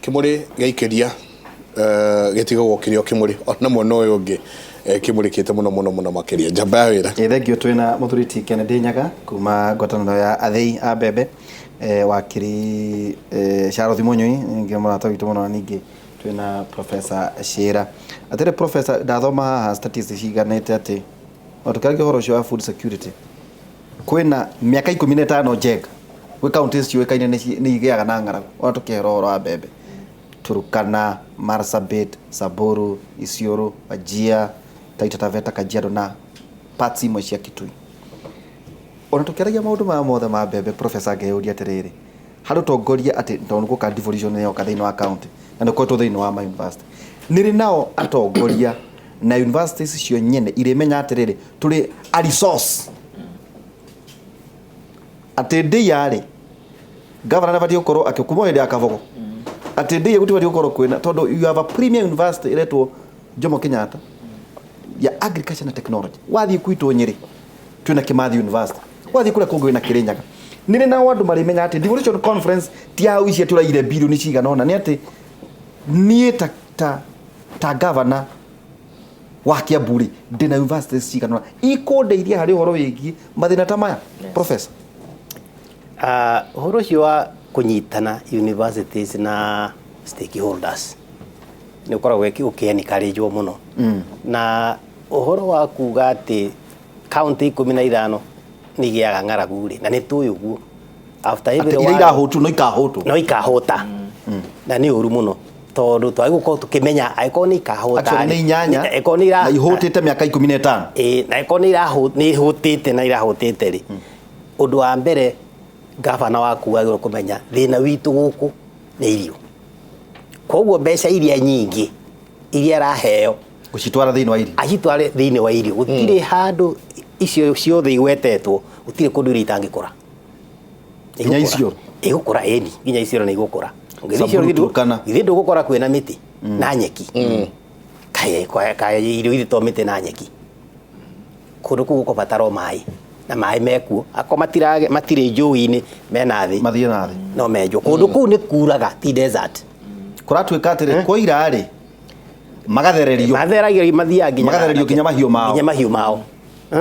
Kimuri gĩikĩria gĩtigagwo kĩrĩ o kĩmũrĩ, ona mwena ũyũ ũngĩ kĩmũrĩkĩte mũno mũno mũno makĩria. Njamba ya wĩra. Ĩ thengio. Twĩna mũthuri ti Kennedy Nyaga kuma ngwatanĩro ya athĩi a mbembe, wakiri Charles Munyui, ningĩ mũrata witũ mũno, na ningĩ twĩna Professor Shira. Atĩrĩ Professor, ndathoma haha statistics ciganĩte atĩ no tũkĩaria ũhoro ũcio wa food security, kwĩna mĩaka 15 njenga gwĩ counties ciũĩkaine nĩ igĩaga na ng'aragu. Ona tũkĩhera ũhoro wa mbembe, Turkana, Marsabit, Samburu, Isiolo, Wajir, Taita Taveta, Kajiado na parts imwe cia Kitui. Ona tũkĩaragia maũndũ maya mothe ma mbembe, Professor, ngeyũria atĩrĩrĩ, harĩ ũtongoria atĩ tondũ gũka devolution nĩ yoka thĩinĩ wa county na nĩ ũkoretwo thĩinĩ wa ma university, nĩrĩ nao atongoria na universities cio nyene irĩmenya atĩrĩrĩ, tũrĩ a resource atĩ ndĩia rĩ, governor nĩ abatiĩ gũkorwo akĩkuma hĩndĩ ya Kabogo atĩ ndĩia gũtibatiĩ gũkorwo kwĩna, tondũ you have a premier university ĩretwo Jomo Kenyatta ya agriculture na technology. Wathiĩ kwitũ Nyĩrĩ twĩna Kimathi University, wathiĩ kũrĩa kũngĩ wĩna Kĩrĩnyaga. Nĩrĩ nao andũ marĩmenya atĩ devolution conference ti ya ici atĩ ũraire bilioni cigana ũna, nĩ atĩ niĩ ta governor wa Kiambu rĩ, ndĩna universities cigana ũna ikũndeithia harĩ ũhoro wĩgiĩ mathĩna ta maya, Professor? Ũhoro ũcio wa kũnyitana universities na stakeholders nĩ ũkoragwo ũkĩ-encourage-wo mũno, na ũhoro wa kuga atĩ kaunti 15 nĩ igĩaga ng'aragu rĩ, na nĩ tũĩ ũguo after atĩ every iria irahũtu no ikahũtwo. No ikahũta, na nĩ ũru mũno tondũ twagĩ gũkorwo tũkĩmenya angĩkorwo nĩ ikahũta. Actually nĩ inyanya angĩkorwo nĩ na ihũtĩte mĩaka 15. Ĩĩ, na angĩkorwo nĩ ihũtĩte na irahũtĩte rĩ, ũndũ wa mbere gavana waku wagĩrĩirwo kũmenya thĩna witũ gũkũ nĩ irio. Koguo mbeca iria nyingĩ iria araheo gũcitwara thĩinĩ wa irio, acitware thĩinĩ wa irio. Gũtirĩ handũ icio ciothe igwetetwo, gũtirĩ kũndũ irio itangĩkũra. Nginya Isiolo? Ĩgũkũra, ĩni, nginya Isiolo nĩ igũkũra. Ũngĩthiĩ Samburu, Isiolo, Turkana. Githĩ ndũgũkora kwĩna mĩtĩ na nyeki? Kaĩ irio irĩ to mĩtĩ na nyeki? Kũndũ kũu gũkũbatara o maĩ, na maĩ mekuo. Akorwo matirĩ njũĩ-inĩ, mena thĩ. Mathiĩ na thĩ. No menjwo. Kũndũ kũu nĩ kuraga, ti desert. Kũratuĩka atĩrĩ, kwaira rĩ, magathererio. Matheragio, mathiaga nginya Magathererio nginya mahiũ mao. Nginya mahiũ mao.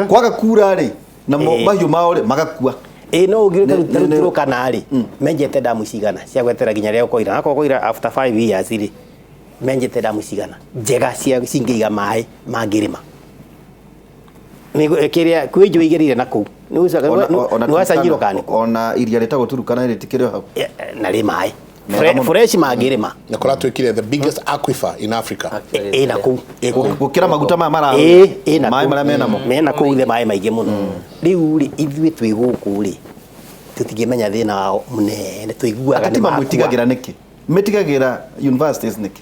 Kwaga kura rĩ, namo mahiũ mao rĩ, magakua. Ĩ no ũngĩ Turkana rĩ, menjete damu cigana cia gwetera nginya rĩrĩa ũkoira? Akorwo ũkoira after 5 years rĩ, menjete damu cigana njega cia cingĩiga maĩ mangĩrĩma? Kĩrĩa kwĩ njũĩ igĩrĩire na kũu Ona nĩ wacanyirwo kana nĩkũ? Ona iria rĩtagwo Turukana rĩtikĩrĩ o hau. Na rĩ maĩ Mega mũno. Fresh mangĩrĩma. Na kũratuĩkire the biggest aquifer in Africa. Ĩ na kũu. Ĩ kũu. Gũkĩra maguta maya mara Ĩ na maĩ kũu. Marĩa menamo. Mena kũu thĩ maĩ maingĩ mũno. Rĩu rĩ, ithuĩ twĩ gũkũ rĩ, tũtingĩmenya thĩna wao mũnene, tũiguaga Ateti nĩ makua. mamwĩtigagĩra nĩkĩ? Metigagĩra universities nĩkĩ?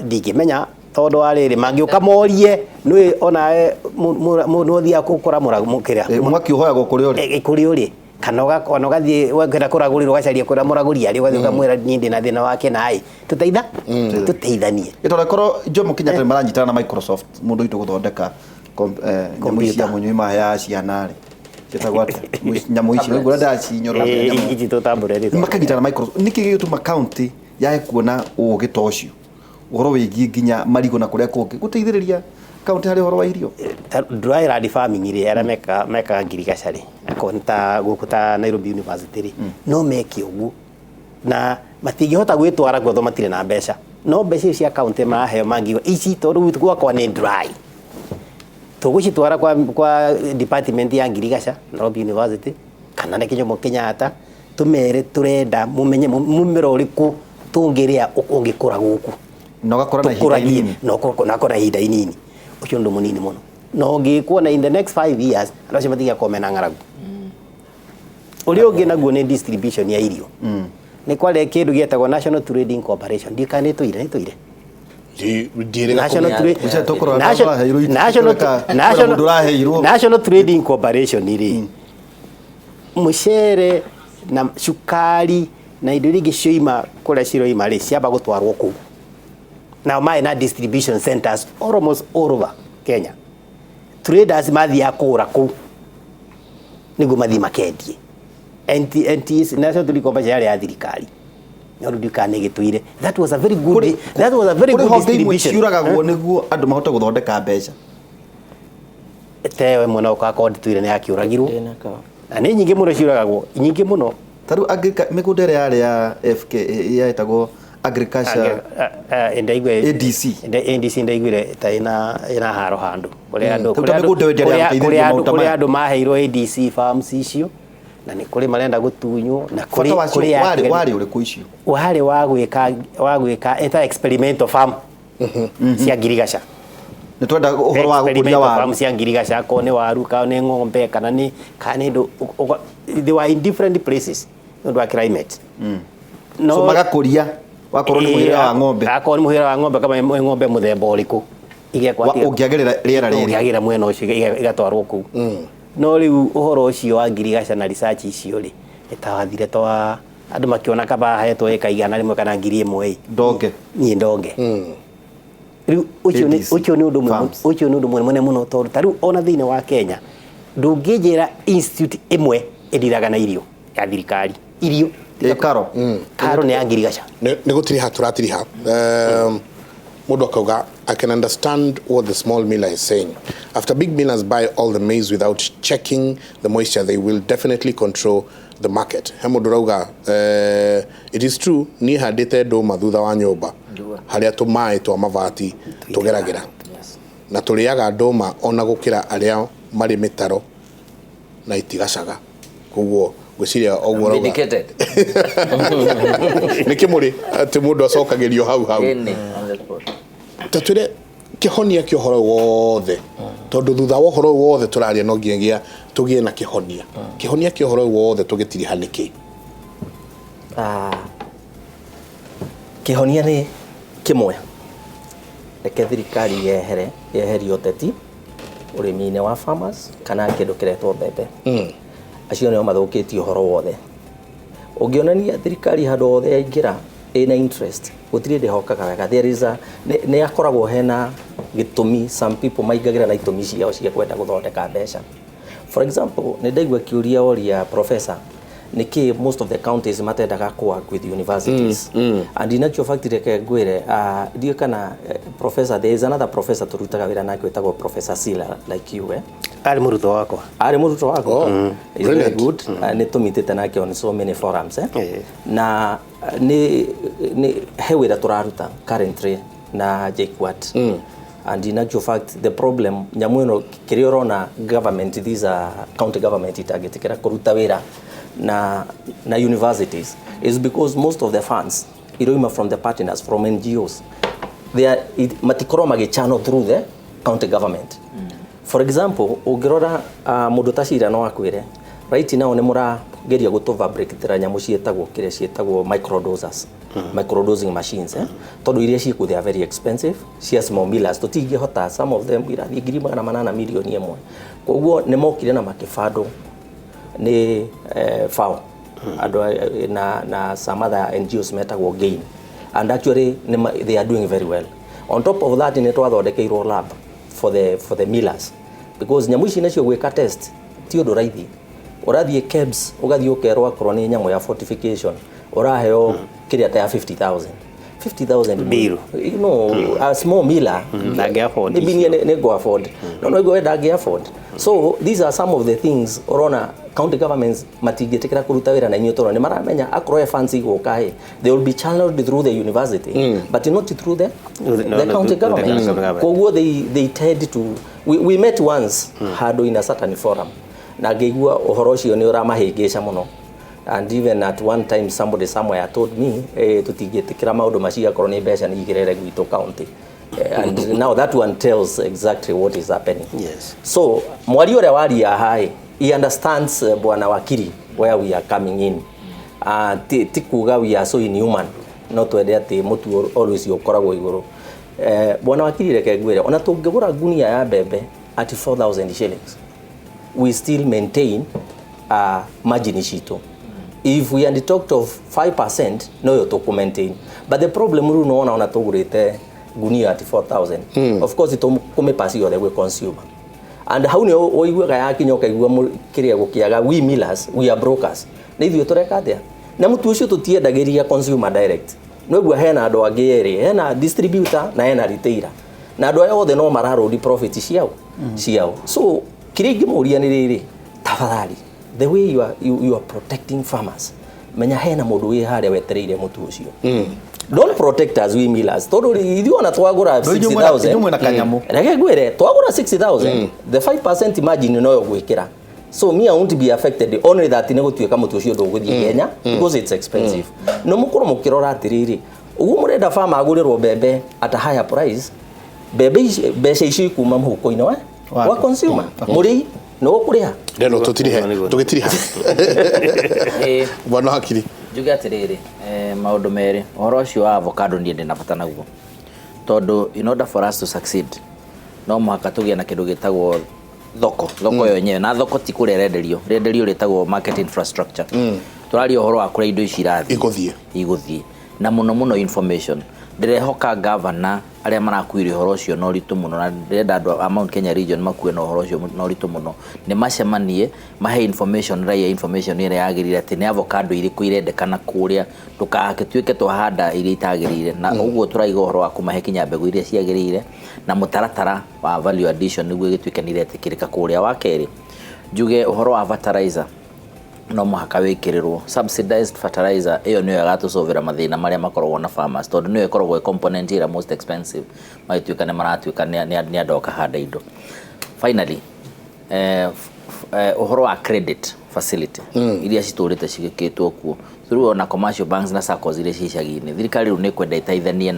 Ndingĩmenya, tondũ wa rĩrĩ, mangĩũka morie nĩ onawe mũndũ ũthiaga gũkora kĩrĩa. Mwaki ũhoyagwo kũrĩa ũrĩ. Kũrĩa ũrĩ, kana ona ũgathiĩ wenda kũragũrĩrwo, ũgacaria kũrĩa mũragũri arĩ, ũgathiĩ ũkamwĩra, "Niĩ ndĩna thĩna wake naĩ tũteitha tũteithanie." Ĩtondũ korwo Jomo Kenyatta nĩ maranyitana na Microsoft, mũndũ witũ gũthondeka nyamũ ici cia Computer. mũnyui maheaga ciana rĩ, ciĩtagwo atĩa? Nyamũ ici ũrĩa ndacinyororokia nyamũ. Ici tũtambũre. Makanyitana na Microsoft nĩkĩ gĩgĩtũma county yage kuona ũgĩ ta ũcio, ũhoro wĩgiĩ nginya marigũ na kũrĩa kũngĩ gũteithĩrĩria county harĩ ũhoro wa irio? Dryland farming rĩ, arĩa mekaga ngirigaca rĩ, akorwo nĩ ta gũkũ ta Nairobi University rĩ, no meke ũguo na matingĩhota gwĩtwara kuo tondũ matirĩ na mbeca. No mbeca icio cia county maraheo mangiuga ici, tondũ gwitũ gwakwa nĩ dry, tũgũcitwara kwa department ya ngirigaca Nairobi University kana nĩ Jomo Kenyatta, tũmere tũrenda mũmenye mũmera ũrĩkũ tũngĩrĩa ũngĩkũra gũkũ. Na ũgakora na ihinda tũkũragie inini. Na ũkora na ihinda inini. Ũcio nĩ ũndũ mũnini mũno na ũngĩkwo na in the next 5 years andũ acio matigakorwo mena ng'aragu. Ũrĩa ũngĩ naguo nĩ distribution ya irio. Nĩ kwarĩ kĩndũ gĩetagwo National Trading Corporation. Ndiũĩ kana nĩ tũire. Ndiĩrĩga. National Ũcio tũkũrora tũraheirwo National mũndũ ũraheirwo. National Trading Corporation rĩ, mũcere na cukari na indo iria ingĩ cioima kũrĩa ciroima rĩ, ciamba gũtwarwo kũu. Nao marĩ na distribution centers almost all over Kenya. Traders mathiaga kũgũra kũu nĩguo mathiĩ makendie. NT, NTS, National Trading Corporation yarĩ ya thirikari. No rĩu ndiũĩ kana nĩ ĩgĩtũire. That was a very Kũrĩ good honge imwe distribution. Ciũragagwo nĩguo andũ mahote gũthondeka mbeca. Tewe mwena ũkakorwo ndĩtũire nĩ yakĩũragirwo. Ndĩnaka. Na nĩ nyingĩ mũno ciũragagwo, nyingĩ mũno. Ta rĩu mĩgũnda ĩrĩa yarĩ ya FK yetagwo agriculture. Ndaigua ADC. ADC ndaiguire ta ĩna haro handũ kũrĩa andũ Rĩu ta mĩgũnda ĩyo ĩrĩa ya gũteithĩrĩria maũndũ kũrĩa maya. Andũ maheirwo ADC farms icio na nĩ kũrĩ marenda gũtunywo na kũrĩ Bata wacio kũrĩ warĩ ũrĩkũ icio? Warĩ wa gwĩka ĩta experimental farm cia ngirigaca. Nĩ twenda ũhoro wa gũkũria Experimental waru. Farm cia ngirigaca, akorwo nĩ waru kana nĩ ng'ombe kana nĩ ndũ, they were in different places nĩ ũndũ wa climate. No So magakũria wakorwo nĩ mũhĩrĩga wa ng'ombe. Akorwo nĩ mũhĩrĩga wa ng'ombe kama nĩ ng'ombe mũthemba ũrĩkũ igekwo Ũngĩagĩrĩra rĩera rĩrĩ. Ũngĩagĩrĩra mwena ũcio igatwarwo kũu. No rĩu ũhoro ũcio wa ngirigaca na research icio rĩ ĩtawathire twa andũ makĩona kaba hetwo ĩka 100 kana 1000 ĩ. Ndonge. Niĩ ndonge. Rĩu ũcio nĩ ADC ũcio nĩ ũndũ ũmwe farms. Ũcio nĩ ũndũ mũnene mũno tondũ ta rĩu ona thĩinĩ wa Kenya ndũngĩnjĩra institute ĩmwe ĩndiraga na irio ya thirikari, irio. Ĩ karo. Karo nĩ ya ngirigaca. Nĩ gũtiriha tũratiriha. Mũndũ akauga, "I can understand what the small miller is saying. After big millers buy all the maize without checking the moisture, they will definitely control the market." He mũndũ ũrauga, "It is true, niĩ handĩte ndũma thutha wa nyũmba harĩa tũmaĩ twa mabati tũgeragĩra na tũrĩaga ndũma ona gũkĩra arĩa marĩ mĩtaro na itigacaga." Koguo ngwĩciria ũguo ũrauga. Vindicated. Nĩ kĩmũrĩ atĩ mũndũ acokagĩrio hau hau. Ĩni, on the spot. Ta twĩre kĩhonia kĩa ũhoro wothe, tondũ thutha wa ũhoro wothe tũraria no nginyagia tũgĩe na kĩhonia. Kĩhonia kĩa ũhoro wothe tũgĩtiriha nĩkĩ? Ah, kĩhonia nĩ kĩmwe. Reke thirikari yehere yeherie ũteti ũrĩmi-inĩ wa farmers kana kĩndũ kĩretwo mbembe. Acio nĩo mathũkĩtie ũhoro wothe. Ũngĩonania thirikari handũ hothe yaingĩra ĩna interest, gũtirĩ hĩndĩ hokaga wega. There is a nĩ akoragwo hena gĩtũmi, some people maingagĩra na itũmi ciao cia kwenda gũthondeka mbeca. For example, nĩ ndaigua kĩũria oria professor nĩkĩ most of the counties matendaga kũ work with universities, and in actual fact reke ngwĩre, ndiũĩ kana professor, there is another professor tũrutaga wĩra nake wĩtagwo Professor Sila, like you, eh? Arĩ mũrutwo wakwa. Arĩ mũrutwo waku. Oh, He's very brilliant. good. Nĩ tũmitĩte nake on so many forums, eh? Eh. Na nĩ he wĩra tũraruta currently na JKUAT, and in actual fact the problem nyamũ ĩno kĩrĩa ũrona government, these are county government itangĩtĩkĩra kũruta wĩra na universities is because most of the funds iroima from the partners, from NGOs. They are matikorwo magĩchannel through the county government. For example, ũngĩrora mũndũ ta Cira no akwĩre right now nĩ mũrageria gũtũfabricatĩra nyamũ ciĩtagwo kĩrĩa ciĩtagwo microdosers, microdosing machines, eh? Tondũ iria ciĩkuo they are very expensive cia small millers, tũtingĩhota. Some of them irathiĩ 800,000, 1 million. Koguo nĩ mokire na makĩbandwo nĩ FAO andũ na some other NGOs metagwo GAIN, and actually they are doing very well. On top of that nĩ twathondekeirwo lab for the millers, because nyamũ ici nacio gwĩka test ti ũndũ raithi. Ũrathiĩ KEBS, ũgathiĩ ũkerwo akorwo nĩ nyamũ ya fortification ũraheo kĩrĩa ta ya 50,000 50,000. Bill. A small miller Ndangĩ afford. Maybe nĩ go afford, no igwe ndangĩ afford. So these are some of the things ũrona county governments matingĩtĩkĩra kũruta wĩra na inyuĩ tondũ nĩ maramenya akorwo he funds igũka ĩ, they will be channeled through the university but not through the, No, the no, county through the government. county government. Koguo they tend to we met once handũ in a certain forum na ngĩigua ũhoro ũcio nĩ ũramahĩngĩca mũno, and even at one time somebody somewhere told me, tũtingĩtĩkĩra maũndũ macio akorwo nĩ mbeca nĩ igĩrĩre gwitũ county. And now that one tells exactly what is happening. So mwaria ũrĩa waria haĩ, he understands, bwana wakiri, where we are coming in. Ti kuga we are so inhuman, no twende atĩ mũtu always ũkoragwo igũrũ. Bwana wakiri, reke ngwĩre, ona tũngĩgũra ngunia ya mbembe at 4000 shillings, we still maintain margin citũ. If we had talked of 5%, no yo tũkũ maintain, but the problem rĩu nĩwona ona tũgũrĩte ngunia at 4000, of course tũkũmĩpass yothe gwĩ consumer, and hau nĩ ũiguaga yakinya ũkaigua kĩrĩa gũkĩaga. We millers, we are brokers, nĩ ithuĩ tũreka atĩa? Na mũtu ũcio tũtiendagĩria consumer direct. Noguo hena andũ angĩ erĩ, hena distributor na hena retailer, na andũ aya othe no mararũdi profit ciao. So kĩrĩa ingĩmũria nĩ rĩrĩ, tafadhali, the way you are protecting farmers, menya hena mũndũ wĩ harĩa wetereire mũtu ũcio. Don't protect us, we millers, tondũ ithuĩ ona twagũra 60,000, Inyuĩ mwĩna kanyamũ. Reke ngwĩre, twagũra 60,000, the 5% margin noyo gwĩkĩra, so me, I won't be affected, only that nĩ gũtuĩka mũtu ũcio ndũgũthiĩ Kenya because it's expensive. No mũkorwo mũkĩrora atĩrĩrĩ, ũguo mũrenda farmer agũrĩrwo mbembe at a higher price, mbembe ici, mbeca icio ikuma mũhuko-inĩ wa Wake. wa consumer, mũrĩi nĩ ũkũrĩha. Ndeno tũtirihe. Nĩguo. Tũgĩtiriha. Ĩĩ. Bwana Hakiri. Njuge atĩrĩrĩ, maũndũ merĩ. Ũhoro ũcio wa avocado niĩ ndĩna bata naguo, tondũ in order for us to succeed no mũhaka tũgĩe na kĩndũ gĩtagwo thoko yo yenyewe, na thoko ti kũrĩa ĩrenderio, rĩenderio rĩtagwo market infrastructure. Tũraria ũhoro wa kũrĩa indo ici irathiĩ, Igũthiĩ. Igũthiĩ, na mũno mũno information. Ndĩrehoka gavana arĩa marakuire ũhoro ũcio na ũritũ mũno, na ndĩrenda andũ a Mount Kenya region makue na ũhoro ũcio na ũritũ mũno, nĩ macemanie mahe information raia, information ĩrĩa yagĩrĩire, atĩ nĩ avocado irĩkũ irendekana kũrĩa, ndũgagĩtuĩke twahanda iria itagĩrĩire. Na ũguo tũraiga ũhoro wa kũmahe kinya mbegũ iria ciagĩrĩire na mũtaratara wa value addition nĩguo ĩgĩtuĩke nĩ iretĩkĩrĩka kũrĩa. Wa kerĩ, njuge ũhoro wa fertilizer no mũhaka wĩkĩrĩrwo subsidized fertilizer. Ĩyo nĩyo ĩgatũcovera mathĩna marĩa makoragwo na farmers, tondũ nĩyo ĩkoragwo ĩ component ĩrĩa most expensive magĩtuĩka nĩ maratuĩka nĩ andũ a kahanda indo. Finally, ũhoro wa credit facility iria citũrĩte cigĩkĩtwo kuo through ona commercial banks na SACCOs iria ci icagi-inĩ, thirikari rĩu nĩ ĩkwenda ĩteithanie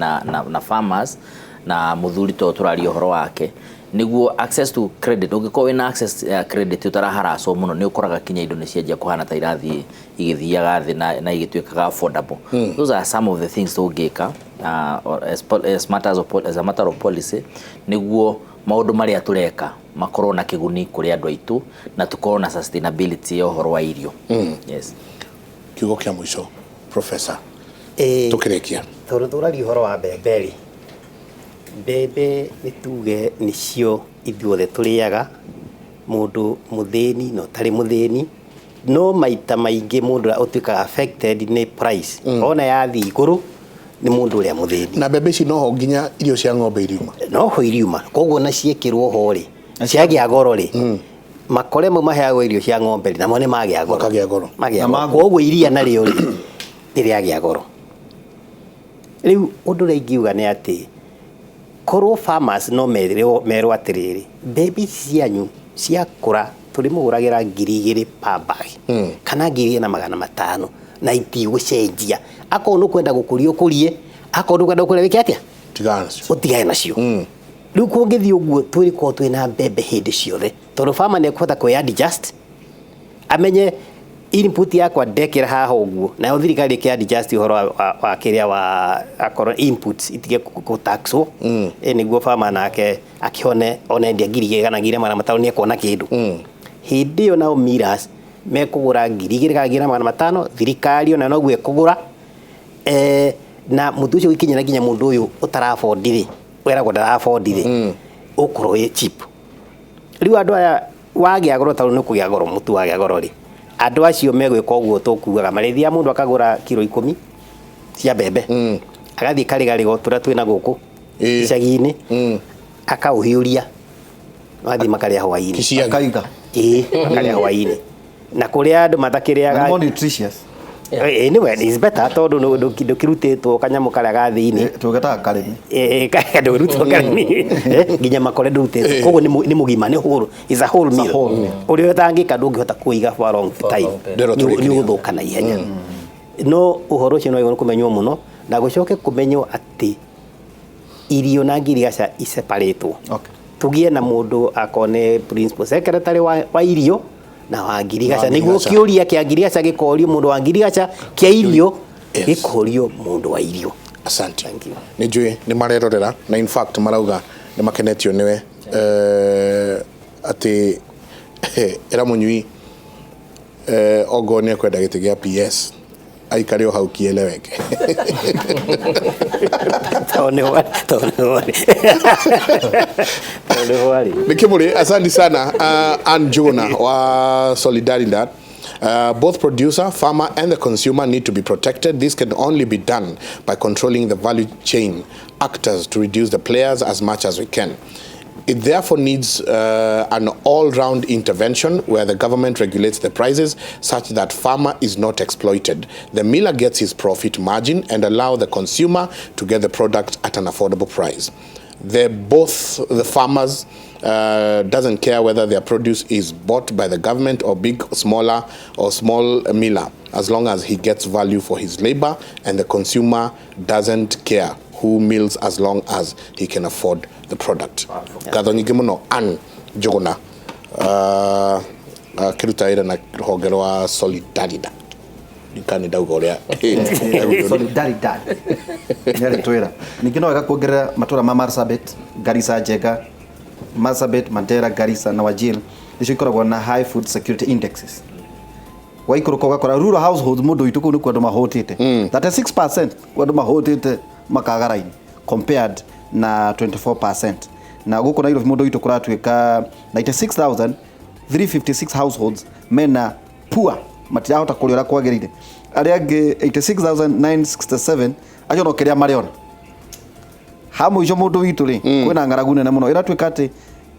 na farmers na mũthuri to tũraria ũhoro wake, nĩguo access to credit. Ũngĩkorwo wĩna access ya credit ũtaraharacwo mũno, nĩ ũkoraga kinya indo nĩ cianjia kũhana ta irathiĩ igĩthiaga thĩ na igĩtuĩkaga affordable. Those are some of the things tũngĩka or as, matters of, as a matter of policy, nĩguo maũndũ marĩa tũreka makorwo na kĩguni kũrĩ andũ aitũ na tũkorwo na sustainability ya ũhoro wa irio. Yes. Kiugo kĩa mũico, professor, Ĩĩ. tũkĩrĩkia. Tondũ tũraria ũhoro wa mbembe rĩ, mbembe nĩ tuge nĩcio ithuothe tũrĩaga, mũndũ mũthĩni na ũtarĩ mũthĩni, no maita maingĩ mũndũ ũrĩa ũtuĩkaga affected nĩ price ona yathiĩ igũrũ nĩ mũndũ ũrĩa mũthĩni. Na mbembe ici noho nginya irio cia ng'ombe iriuma. Noho iriuma, koguo na ciĩkĩrwo ho rĩ, ciagĩa goro rĩ, makore mau maheagwo irio cia ng'ombe rĩ, namo nĩ magĩa goro. Makagĩa goro. Magĩa Na goro. Koguo iria narĩo rĩ, nĩ rĩagĩa goro. Rĩu ũndũ ũrĩa ingiuga nĩ atĩ korwo farmers no merwo atĩrĩrĩ, mbembe ici cianyu ciakũra tũrĩmũgũragĩra 2,000 per bag kana 2,500 na itigũcenjia, akorwo nĩ ũkwenda gũkũria ũkũrie, akorwo ndũkwenda gũkũria wĩke atĩa? Tigana nacio. Ũtigane nacio. Rĩu kũngĩthiĩ ũguo, twĩrĩkorwo twĩna mbembe hĩndĩ ciothe, tondũ farmer nĩ ekũhota kwĩ adjust, amenye input yakwa ndekĩra haha ũguo, nayo thirikari ĩkĩ adjust ũhoro wa kĩrĩa wa akorwo inputs itige gũtaxwo, nĩguo farmer nake akĩone ona endia 2,000 kana 2,500 nĩ ekuona kĩndũ. Hĩndĩ ĩyo nao millers mekũgũra 2,000 kana 2,500, thirikari ona noguo ĩkũgũra, na mũtu ũcio ũgĩkinyĩra nginya mũndũ ũyũ ũtara-afford rĩ, weragwo ndara-afford rĩ, ũkorwo wĩ cheap. Rĩu andũ aya wagĩa goro, tondũ nĩ kũgĩa goro, mũtu wagĩa goro rĩ, andũ acio megwĩka ũguo tũkugaga, marĩthiaga mũndũ akagũra kiro 10 cia mbembe, agathiĩ karĩgarĩgo tũrĩa twĩna gũkũ icagi-inĩ, akaũhiũria, mathiĩ makarĩa hwaĩ-inĩ. Kiciagi. Akaiga. Ĩĩ, makarĩa hwaĩ-inĩ, na kũrĩa andũ matakĩrĩaga. Na more nutritious. Ĩĩ, nĩwe is better, tondũ ndũkĩrutĩtwo kanyamũ karĩa ga thĩinĩ. Tũgetaga karĩmi. Ndũrutwo karĩmi. Nginya makore ndũrutĩtwo, koguo nĩ mũgima, nĩ whole, is a whole meal. Whole meal. Ũrĩa ũtangĩka, ndũngĩhota kũiga for a long time. Long period. Ndĩrwo Nĩ tũrĩkĩrie. ũgũthũka na ihenya. No ũhoro ũcio no kũmenywo mũno, na gũcoke kũmenywo atĩ irio na ngirigaca iseparĩtwo. Tũgĩe na mũndũ akorwo nĩ principal secretary wa irio na wa ngirigaca, Wa nĩguo ngirigaca. kĩũria kĩa ngirigaca gĩkorio mũndũ wa ngirigaca, kĩa irio gĩkorio mũndũ wa irio. Asante. Thank you. Nĩ njũĩ nĩ marerorera, na in fact marauga nĩ makenetio nĩwe, atĩ ĩra mũnyui ongorwo nĩ ekwenda gĩtĩ gĩa PS aikare o hau kieleweke. Tondũ nĩ tondũ nĩ hwarĩ. Tondũ nĩ hwarĩ. Nĩ kĩmũrĩ, asante sana, Ann Njuguna wa Solidaridad. Both producer, farmer and the consumer need to be protected. This can only be done by controlling the value chain actors to reduce the players as much as we can. It therefore needs an all-round intervention where the government regulates the prices such that farmer is not exploited. The miller gets his profit margin and allow the consumer to get the product at an affordable price. Both the farmers doesn't care whether their produce is bought by the government or big, smaller or small miller, as long as he gets value for his labor, and the consumer doesn't care who mills as long as he can afford the product. Ngatho nyingĩ mũno Ann Njuguna, akĩruta wĩra na rũhonge rwa Solidarida, ndikani ndauga ũrĩa. Solidaridad nĩ twĩra ningĩ no wega kuongerera matũra ma Marsabit, Garissa, Njega, Marsabit, Mandera, Garissa na Wajir nĩcio ikoragwo na high food security indexes. Waikũrũka ũgakora rural households, mũndũ witũ, kũu nĩkuo andũ mahũtĩte, 36% kuo andũ mahũtĩte makaga raini compared na 24%. Na gũkũ Nairobi, mũndũ witũ, kũratuĩka 96,356 households mena poor, matirahota kũrĩa ũrĩa kwagĩrĩire. Arĩa angĩ 86,967 acio no kĩrĩa marĩona. Ha mũico, mũndũ witũ rĩ, kwĩna ng'aragu nene mũno ĩratuĩka atĩ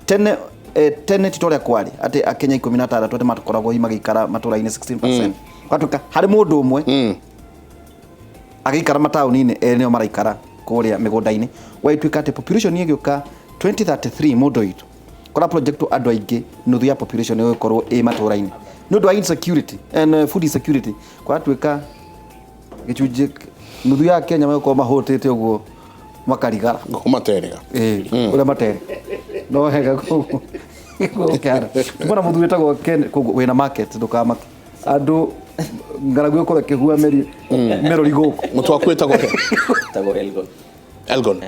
tene, tene ti ta ũrĩa kwarĩ atĩ akenya 16 atĩ makoragwo hihi magĩikara matũra-inĩ 16%, gwatuĩka harĩ mũndũ ũmwe agĩikara mataũni-inĩ, erĩ nĩo maraikara kũrĩa mĩgũnda-inĩ. Gwagĩtuĩka atĩ population ĩgĩũka 2033, mũndũ witũ, kora project andũ aingĩ, nuthu ya population ĩgũkorwo ĩ matũra-inĩ nĩ ũndũ wa insecurity and food insecurity. Kwaratuĩka gĩcunjĩ nuthu ya Kenya magũkorwo mahũtĩte ũguo makarigara. Materega. Ĩĩ, ũrĩa matere no wega gũkĩara mbona mũthuri wĩtagwo Ken koguo wĩna market, ndũkamake andũ ng'aragu ĩkorwo ĩkĩhua mĩri mĩrori gũkũ. Mũtu waku wĩtagwo atĩa? Tagwo Elgon. Elgon.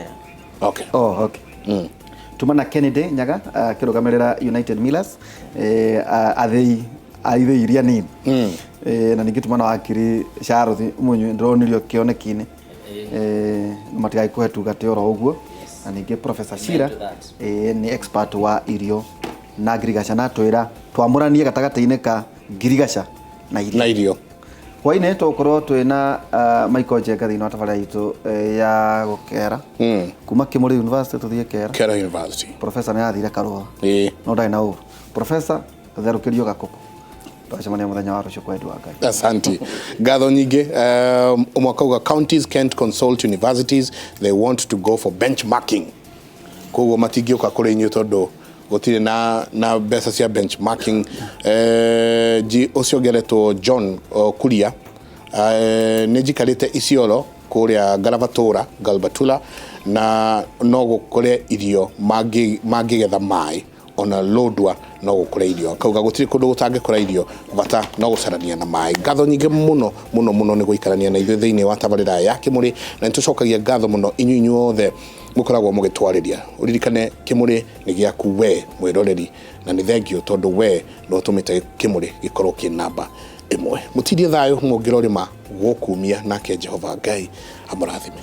Okay. Oh, okay. Tuma na Kennedy Nyaga akĩrũgamĩrĩra United Millers, athĩi a ithĩi iria nini. Na ningĩ tuma na wakiri Charles Munyui, ndĩronirio kĩoneki-inĩ, matigagĩkũhe tugate oro ũguo. Na ningĩ Professor Shira to that. Nĩ expert wa irio na ngirigaca, na twĩra twamũranie gatagatĩ-inĩ ka ngirigaca na irio. Na irio. Hwainĩ tũgũkorwo twĩna Michael Njenga thĩinĩ wa tabarĩra itũ ya gũkera kuma Kimuri University tũthiĩ Kera. Kera University. Professor nĩ arathire karũa. Ĩĩ. No ndarĩ na ũru. Professor, therũkĩrio gakũkũ, twacemania mũthenya wa rũciũ kwa wendi wa Ngai. Asante. Ngatho nyingĩ. Mwaka uga counties can't consult universities, they want to go for benchmarking. Koguo matingĩũka kũrĩ inyuĩ tondũ gũtirĩ na mbeca cia benchmarking. Ũcio ũngĩ John Kuria, nĩ njikarĩte Isiolo kũrĩa Garavatura, Galbatula, na no gũkũre irio mangĩgetha maĩ, ona Lodwar no gũkũra irio. Akauga gũtirĩ kũndũ gũtangĩkũra irio, bata no gũcarania na maĩ. Ngatho nyingĩ mũno mũno mũno nĩ gũikarania na ithuĩ thĩinĩ wa tabarĩra ya Kĩmũrĩ, na nĩ tũcokagia ngatho mũno inyuĩ inyuothe mũkoragwo mũgĩtwarĩria. Ũririkane Kĩmũrĩ nĩ gĩaku we mwĩroreri, na nĩ thengio tondũ we nĩ ũtũmĩte Kĩmũrĩ gĩkorwo kĩ namba ĩmwe. Mũtindie thayũ mũngĩrorĩma gũkumia, nake Jehova Ngai amũrathime.